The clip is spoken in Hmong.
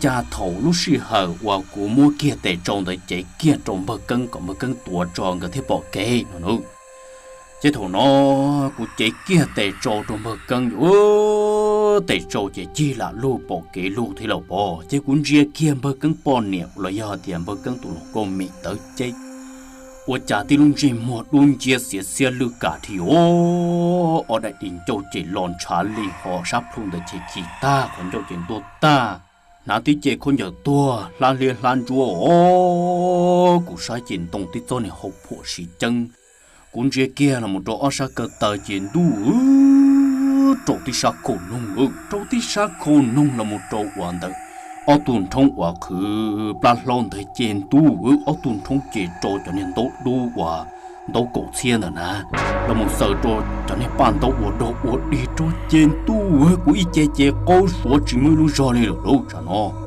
cas thaum lub sij hawm uas kuv muab kiag tes tsau ntawd cev kiag rau npawg Keeb kom npawg Keeb tuav tso nkawd thiaj pom kev no na. Ces thaum no kuv cev kiag tes tsau rau npawg Keeb, tes tsau ces cig lam lug pom kev lug thiab los pom, ces kuv ntsia kiag npawg Keeb poj niam los yog tias npawg Keeb tus hluas nkauj Mim Tawv Ceb ua cas tib lub ntsej muag dub nciab xiav xiab lwj kam dhi os, ob daim di ncauj ces los ntshav li ho sab plhu ntawd ces khi tag qhov ncauj ces ntuag tag, hnav tib ce khaub ncaws tuag hlab hliab hlab ntsuab os. Kuv saib ces ntoo tib txoj niag hau phuam siv ceeb. Kuv ntsia kiag los mus rau ob sab kaw taw ces ntuj, rau tib sab khau noog, rau tib sab khau noog los mus rau uas ntawm ob tug nrhoob uas qhwv plab hlaub ntawd ces ntuj, ob tug nrhoob ces rau cov niag ntaub dub uas ntaub kaum txhiab ntawd na, los mus xaws rau cov niag paj ntaub ua dog ua dig rau ces ntuj, kuv ib ce ces qaug suav tsis muaj ib lub zog li lawm lauj tsam no.